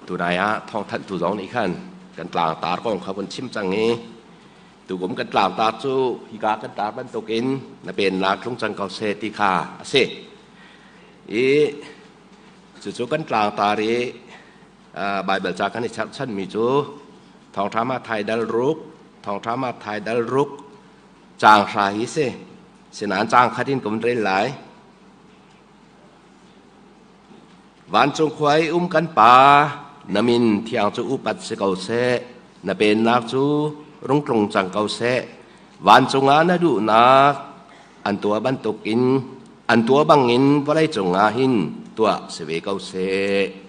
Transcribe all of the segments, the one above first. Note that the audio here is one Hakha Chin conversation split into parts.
Tunai ah thawngthanhtu zong nih khan kan tlangtar kong kha vun chim cang i tukum kan tlangtar cu hika kan tar bantukin na pennak tlung cang ko seh ti kha a si. I cucu kan tlangtar i Baibal ca kan i cherhchanmi cu Thawngṭha Matthai dal ruk, Thawngṭha Matthai dal ruk caang hra hi si. Sinain caang khat in kum rel lai. Vancung khua i um kan Pa, na min thiang cu upat si ko seh, na pennak cu rung tlung cang ko seh. Vancung ah na duhnak an tuah bantukin an tuah bangin vawleicung ah hin tuah si ve ko seh.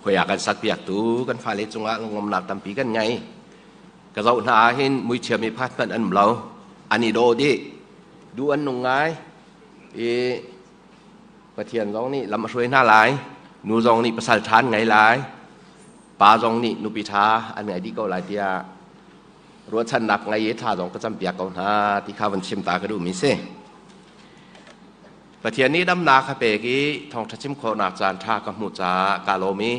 Khoi ah kan sakpiaktu kan fale cungah lungomnak tampi kan ngei. Ka zoh hna ah hin muichia mi phat hmanh an um lo. An i daw dih. Duh an nung ngai. I Pathian zong nih lam a hruai hna lai. Nu zong nih pasal ṭha an ngei lai. Pa zong nih nupi ṭha an ngei dih ko lai tiah. Ruahchannak ngei i thla zong ka campiak ko hna ti kha van chim ta ka duhmi si. Pathian nih damnak a pek i thawngṭha chim khawhnak caan ṭha ka hmuh caah kaa lawm i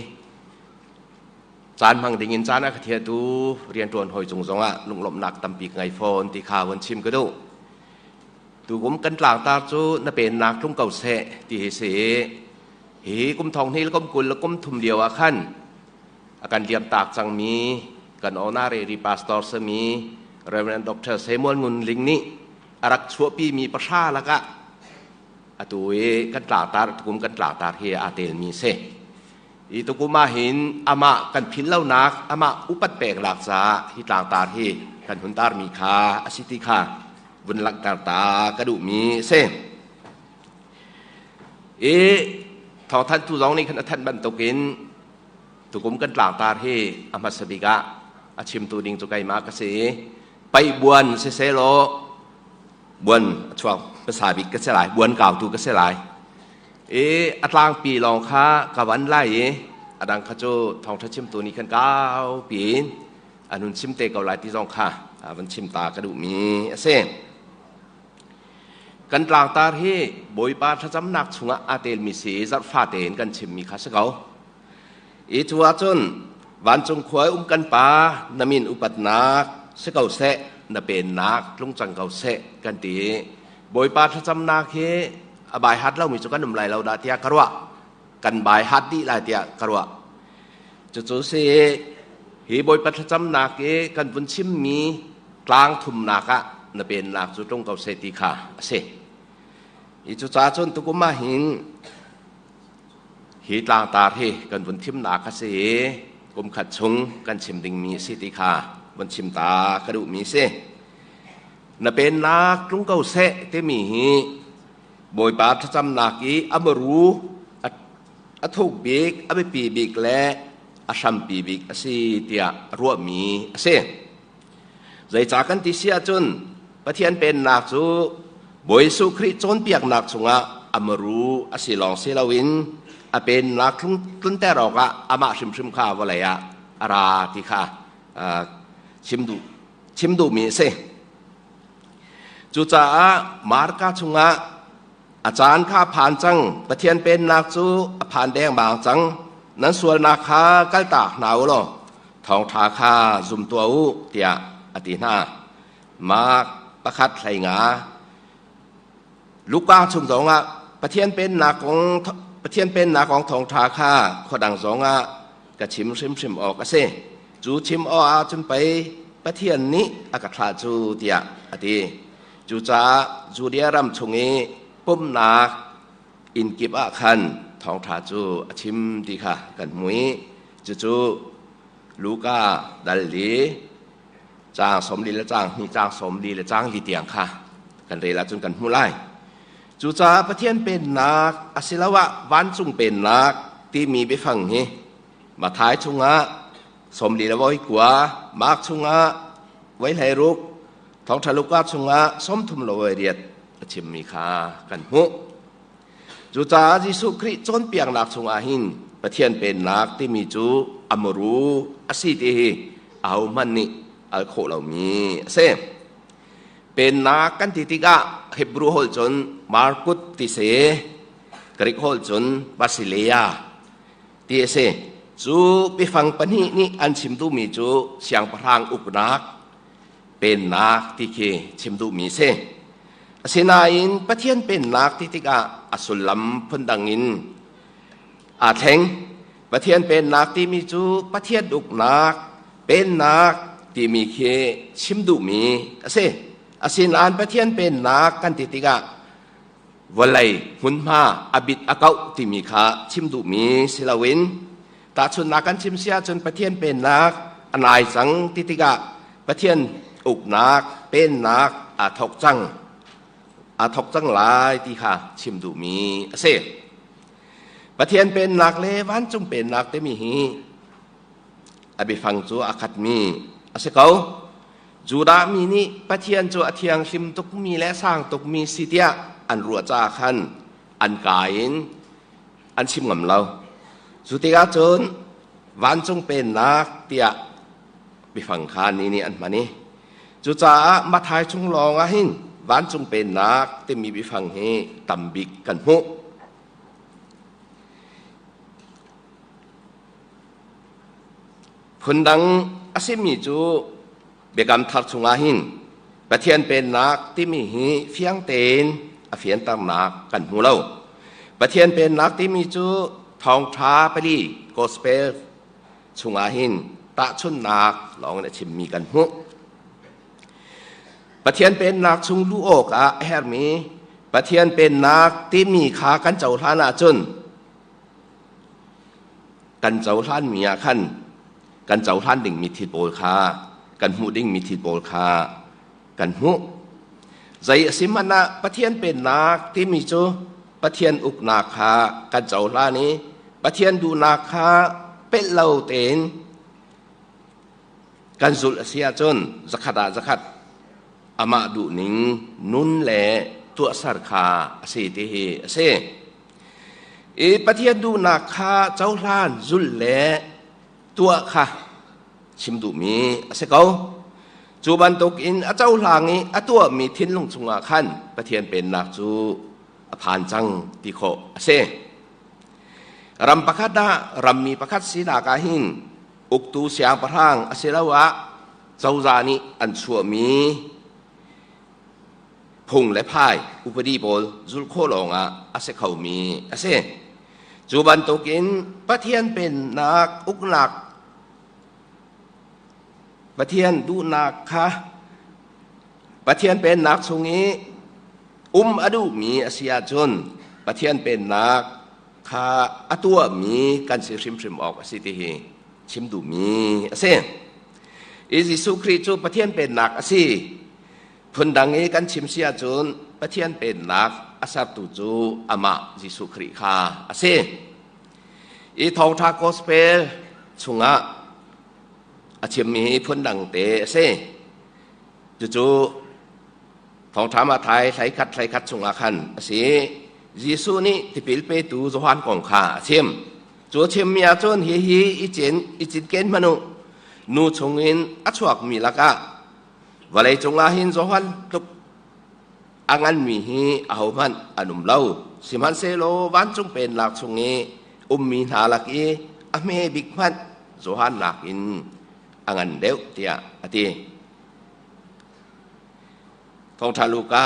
caan hmang dingin caan a ka thiahtu rianṭuan hawi cung zongah lunglawmhnak tampi ka ngei fawn ti kha van chim ka duh. Tukum kan tlangtar cu na pennak tlung ko seh ti hi si i hi kum thong hnih le kum 20 le kum thum lio ah khan a kan liamtak cangmi kan honorary pastor sami Reverend Dr. Samuel Ngun Ling nih a rak chuahpimi pahra lakah atu i kan tlangtar tukum kan tlangtar hi aa telmi si. Hi tukum ah hin amah kan philh lonak, amah upat peknak caah hi tlangtar hi kan hun tarmi kha a si ti kha vun langhter ta ka duhmi a si. I thawngthanhtu zong nih khan a thanh bantukin tukum kan tlangtar hi a hmasa bik ah a chimtu ding cu keimah ka si i paihbuan sisehlaw buan a chuak hmasa bik ka si lai, buan kautu ka si lai. I a tlangpi lawng kha ka van lai i a dang kha cu thawngṭha chimtu nih khan kau piin an hun chim te ko lai ti zong kha van chim ta ka duhmi a si. Kan tlangtar hi Bawipa thlacamnak chungah aa telmi si i zarhfa tein kan chimmi kha si ko. I cu ahcun vancung khua i um kan Pa, na min upatnak si ko seh, na pennak tlung cang ko seh kan ti i Bawipa thlacamnak hi a bai hat lomi cu kan um lai lo dah tiah ka ruah. Kan bai hat dih lai tiah ka ruah. Cucu si hi Bawipa thlacamnak i kan vun chimmi tlang thumnak ah na pennak cu tlung ko seh ti kha a si. Hi cucaah cun tukum ah hin hi tlangtar hi kan vun thimnak a si i kum khat chung kan chim dingmi a si ti kha vun chim ta ka duhmi a si. Na pennak tlung ko seh timi hi Bawipa thlacamnak i a muru a thuk bik, a biapi bik le a hrampi bik a si tiah ruahmi a si. Zeicah kan ti si ahcun Pathian Pennak cu Bawi Jesuh Khrih cawnpiaknak chungah a muru a si lawng si loin a pennak tlunter awkah amah hrimhrim kha vawlei ah a ra ti kha chim duhmi a si. Cucaah Marka chungah a caan kha a phan cang, Pathian Pennak cu a phan dengmang cang, nan sualnak kha kaltak hna u law thawngṭha kha zum tuah u tiah a ti hna. Mark 1:15. Luka chung zongah Pathian Pennak kong thawngṭha kha khua dang zongah ka chim hrimhrim awk a si. Cu chim awk ah cun pei Pathian nih a ka thlah cu tiah a ti. Cucaah Judea ram chung i pumhnak inn kip ah khan thawngṭha cu a chim ti kha kan hmu i cucu Luka dal li caang 42 le caang 2 caang 44 le caang 4 tiang kha kan rel ahcun kan hmuh lai. Cucaah Pathian Pennak asiloah vancung Pennak timi biafang hi Matthai chungah 49, Mark chungah 16, Thawngṭha Luka chungah 38 a chimmi kha kan hmuh. Cucaah Jesuh Khrih cawnpiaknak chungah hin Pathian Pennak timi cu a muru a si ti hi ahohmanh nih al khawh lomi a si. Pennak kan ti tikah Hebrew holh cun Markut ti si, Greek holh cun Basileia ti a si. Cu biafang pahnih nih an chim duhmi cu siangpahrang uknak, pennak ti khi chim duhmi a si. Asinain Pathian pennak ti tikah a sullam phundang in aa thleng. Pathian pennak timi cu Pathian uknak, pennak timi khi chim duhmi a si. Asinain Pathian pennak kan ti tikah vawlei hmunhma a bit a kauh timi kha chim duhmi si loin tahchunhnak kan chim si ahcun Pathian pennak a nai cang ti tikah Pathian uknak pennak aa thawk cang aa thawk cang lai ti kha chim duhmi a si. Pathian pennak le vancung pennak timi hi a biafang cu a khatmi a si ko. Judah mi nih Pathian cu a thianghlim tukmi le a sang tukmi si tiah an ruah caah khan an kaa in an chim ngam lo. Cu tikah cun vancung pennak tiah biafang kha ni nih an hman i. Cucaah Matthai chung lawng ah hin vancung pennak timi biafang hi tambik kan hmuh. Phundang a simi cu Biakam Thar chungah hin Pathian Pennak timi hi fiang tein a fianternak kan hmu lo. Pathian Pennak timi cu thawngṭha pali gospel chungah hin tahchunhnak lawngin a chimmi kan hmuh. Pathian Pennak chung luh awkah a herhmi Pathian Pennak timi kha kan cohlan ahcun kan cohlanmi ah khan kan cohlan dingmi thil pawl kha kan hmuh dingmi thil pawl kha kan hmuh. Zei a si hmanh ah Pathian Pennak timi cu Pathian uknak kha kan cohlan i Pathian duhnak kha pelh lo tein kan zulh a si ahcun zakhat ah zakhat amah duhning nun le tuahser kha a si ti hi a si. I Pathian duhnak kha cohlan zulh le tuah kha chim duhmi a si ko. Cu bantukin a cohlang i a tuahmi thinlung chungah khan Pathian Pennak cu a phan cang ti khawh a si. Ram pakhat ah rammi pakhat sinak ah hin uktu siangpahrang asiloah cozah nih an chuahmi phung le phai upadi pawl zulh khawh lawngah a si khomi a si. Cu bantukin Pathian Pennak uknak Pathian duhnak kha Pathian Pennak chung i um a duhmi a si ahcun Pathian Pennak kha a tuahmi kan si hrimhrim awk a si ti hi chim duhmi a si. I Jesuh Khrih cu Pathian Pennak a si. Phundang i kan chim si ahcun Pathian Pennak a sertu cu amah Jesuh Khrih kha a si. I Thawngṭha Gospel chungah a chimmi hi phundang te a si. Cucu Thawngṭha Matthai hleikhat hleikhat chungah khan a si. Jesuh nih tipil petu Johan kong kha a chim. Cu a chimmi ahcun hihi i cin i cinken hmanh u. Nu chungin a chuakmi lakah vawleicung ah hin Johan tluk a nganmi hi ahohmanh an um lo. Sihmanhsehlaw vancung pennak chung i ummi hna lak i a hme bik hmanh Johan nakin a ngan deuh tiah a ti. Thawngṭha Luka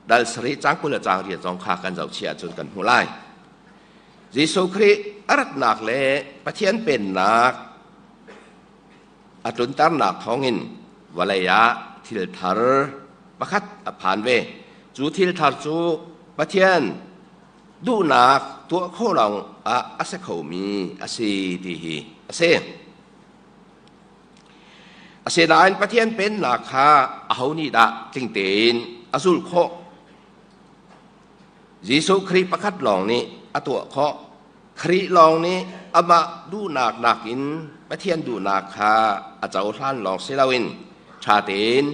dal sarih caang 20 le caang riat zong kha kan zohchih ahcun kan hmuh lai. Jesuh Khrih a ratnak le Pathian Pennak a tlunternak thawngin vawlei ah thil thar pakhat a phan ve. Cu thil thar cu Pathian duhnak tuah khawh lawng ah a si khomi a si ti hi a si. Asinain Pathian Pennak kha aho nih dah tling tein a zulh khawh? Jesuh Khrih pakhat lawng nih a tuah khawh. Khrih lawng nih amah duhnak nakin Pathian duhnak kha a cohlan lawng si loin ṭha tein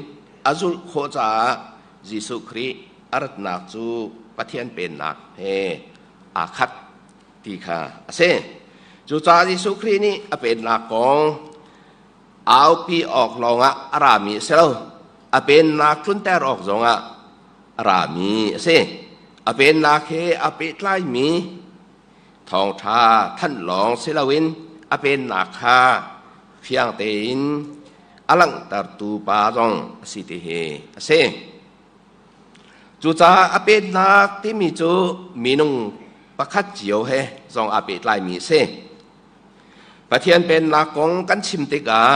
a zulh khawh caah Jesuh Khrih a ratnak cu Pathian Pennak he aa khat ti kha a si. Cucaah Jesuh Khrih nih a pennak kong aupi awk lawngah a rami a si lo. A pennak tlunter awk zongah a rami a si. A pennak he a pehtlaimi thawngṭha thanh lawng si loin a pennak kha fiang tein a langhtertu pa zong a si ti hi a si. Cucaah a pennak timi cu minung pakhat cio he zong aa pehtlaimi a si. Pathian Pennak kong kan chim tikah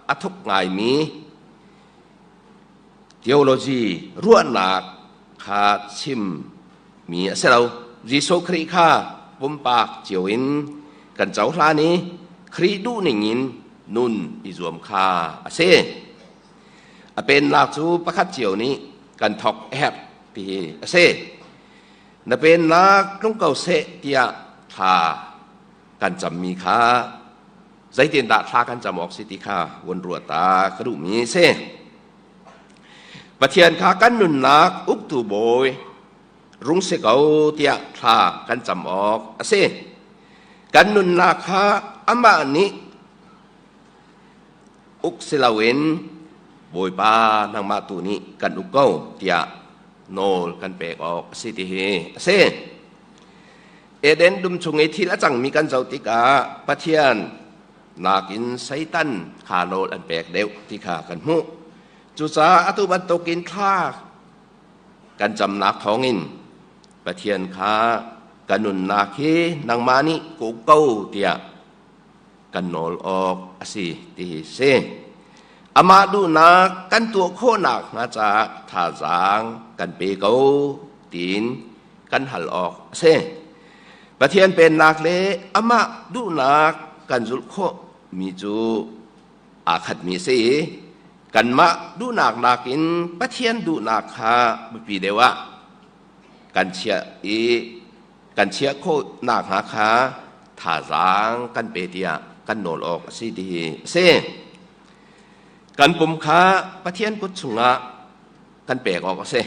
a thuk ngaimi theology ruahnak kha chimmi a si lo. Jesuh Khrih kha pumpak cio in kan cohlan i Khrih duhning in nun i zuam kha a si. A pennak cu pakhat cio nih kan thawk a herh ti hi a si. Na pennak tlung ko seh tiah thla kan cammi kha zeitindah thla kan cam awk si ti kha vun ruat ta ka duhmi a si. Pathian kha kan nunnak uktu bawi rung si ko tiah thla kan cam awk a si. Kan nunnak kha amah nih uk si loin Bawipa nangmah tu nih kan uk ko tiah nawl kan pek awk a si ti hi a si. Eden dum chung i thil a cangmi kan zoh tikah Pathian nakin Satan kha nawl an pek deuh ti kha kan hmuh. Cucaah atu bantukin thla kan camnak thawngin Pathian kha ka nunnak hi nangmah nih ka uk ko tiah kan nawl awk a si ti hi si. Amah duhnak kan tuah khawhnak hnga caah thazaang kan pe ko tiin kan hal awk a si. Pathian pennak le amah duhnak kan zulh khawh mi cu aa khatmi a si i kanmah duhnak nakin Pathian duhnak kha biapi deuh ah kan chiah i kan chiah khawhnak hnga kha thazaang kan pe tiah kan nawl awk a si ti hi a si. Kan pum kha Pathian kut chungah kan pek awk a si.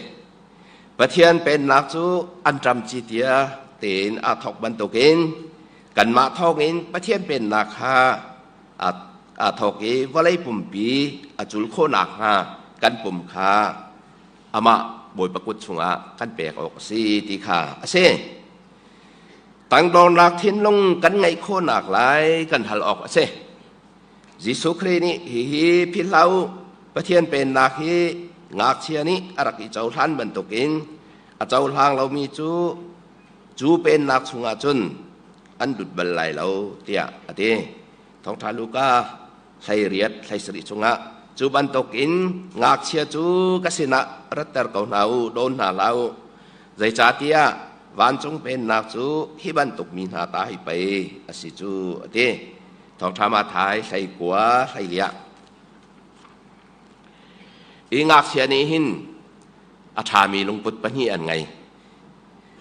Pathian pennak cu anṭam ci tia tein aa thawk bantukin kanmah thawngin Pathian pennak kha aa thawk i vawlei pumpi a cul khawh nakhnga kan pum kha amah Bawipa kut chungah kan pek awk a si ti kha a si. Tangdornak thinlung kan ngeih khawhnak lai kan hal awk a si. Jesuh Khrih nih hihi philh hlah u, Pathian Pennak hi ngakchia nih a rak i cohlan bantukin a cohlang lomi cu cu pennak chungah cun an lut bal lai lo tiah a ti. Thawngṭha Luka 18 17 chungah cu bantukin ngakchia cu ka sinah ratter ko hna u, dawn hna hlah u. Zeicahtiah vancung pennak cu hi bantuk mi hna ta hi pei a si cu a ti. Thawngṭha Mathai 19 hleiliah. Hi ngakchia nih hin a ṭhami lungput pahnih an ngei.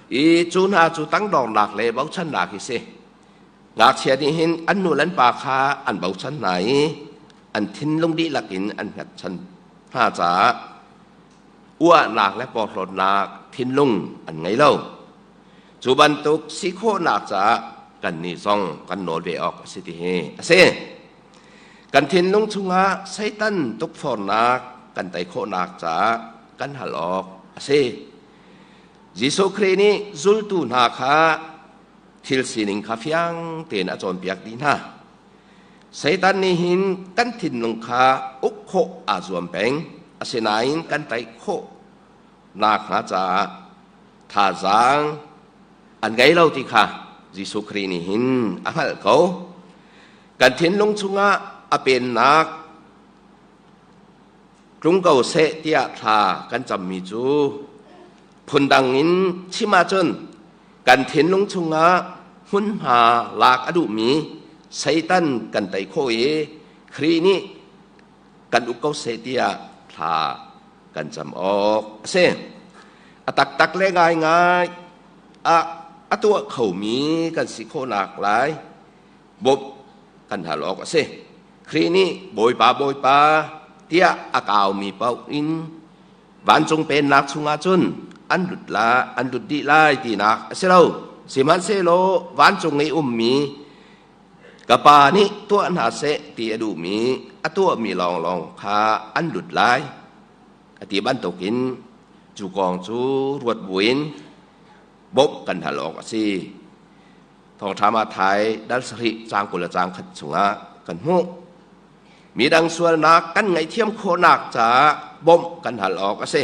I cu hna cu tangdornak le bochannak hi si. Ngakchia nih hin an nu le an pa kha an bochan hna i an thinlung dihlak in an hngatchan hna caah uahnak le porhlawtnak thinlung an ngei lo. Cu bantuk si khawhnak caah kannih zong kan nawl ve awk a si ti hi a si. Kan thinlung chungah Satan tukforhnak kan tei khawhnak caah kan hal awk a si. Jesuh Khrih nih zultu hna kha thil sining kha fiang tein a cawnpiak dih hna. Satan nih hin kan thinlung kha uk khawh aa zuam peng. Asinain kan tei khawh nakhnga caah thazaang an ngei lo ti kha Jesuh Khrih nih hin a hngalh ko. Kan thinlung chungah a pennak tlung ko seh tiah thla kan cammi cu phundang in chim ahcun kan thinlung chungah hmunhma lak a duhmi Satan kan tei khawh i Khrih nih kan uk ko seh tiah thla kan cam awk a si. A taktak le ngaingai ah a tuah khomi kan si khawhnak lai bawmh kan hal awk a si. Khrih nih Bawipa Bawipa tiah a kaumi paoh in vancung pennak chungah cun an lut la an lut dih lai tinak a si lo. Sihmanhsehlaw vancung i ummi Ka pa nih tuah hna seh ti a duhmi a tuahmi lawnglawng kha an lut lai a ti bantukin cu kong cu ruat buin bawmh kan hal awk a si. Thawngṭha Matthai dal sarih caang 20 le caang khat chungah kan hmuh. Midang sualnak kan ngaihthiam khawhnak caah bawmh kan hal awk a si.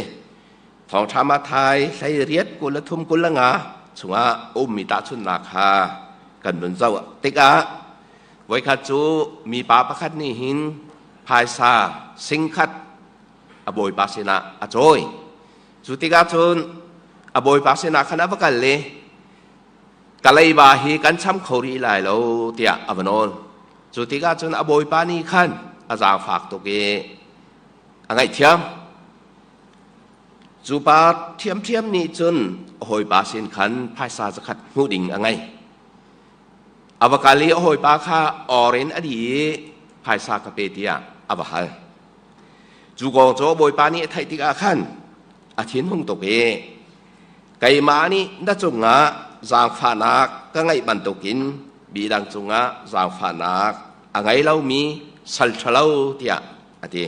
Thawngṭha Matthai 18 23 25 chungah a ummi tahchunhnak kha kan vun zoh tikah voikhat cu mipa pakhat nih hin phaisa singkhat a bawipa sinah a cawi. Cu tikah cun a bawipa sinah khan a va kal i ka leiba hi kan cham kho rih lai lo tiah a va nawl. Cu tikah cun a bawipa nih khan a zaangfak tuk i a ngaihthiam. Cu pa ṭhiamṭhiam nih cun a hawipa sin khan phaisa zakhat hmuh ding a ngei. A va kal i a hawipa kha or in a dih i phaisa ka pe tiah a va hal. Cu kong cu a bawipa nih a theih tikah khan a thinhung tuk i keimah nih na cungah zaangfahnak ka ngeih bantukin bidang cungah zaangfahnak a ngei lomi sal ṭhalo tiah a ti.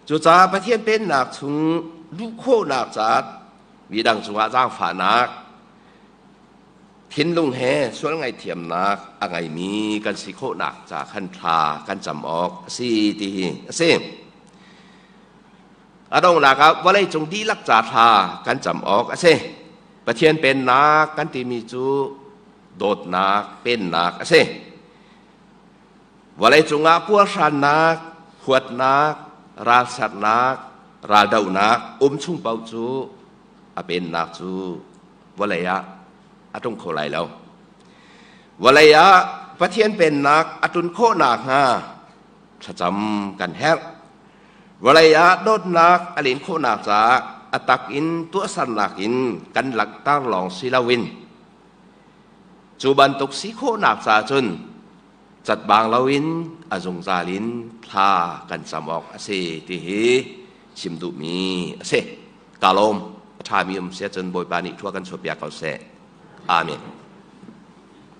Cucaah Pathian Pennak chung luh khawhnak caah midang cungah zaangfahnak, thinlung he sual ngaihthiamnak a ngeimi kan si khawhnak ca khan thla kan cam awk a si ti hi a si. A donghnak ah vawleicung dihlak ca thla kan cam awk a si. Pathian Pennak kan timi cu dawtnak pennak a si. Vawleicung ah puarhrannak, huatnak, ralsatnak, raldohnak um chung paoh cu a pennak cu vawlei ah a tlung kho lai lo. Vawlei ah Pathian pennak a tlun khawh nakhnga thlacam kan herh. Vawlei ah dawtnak a len khawhnak caah a tak in tuahsernak in kan langhter lawng si loin cu bantuk si khawhnak caah cun catbang loin a zungzal in thla kan cam awk a si ti hi chim duhmi a si. Ka lawm. A ṭhami um si ahcun Bawipa nih thua kan chuahpiak ko seh. Amen.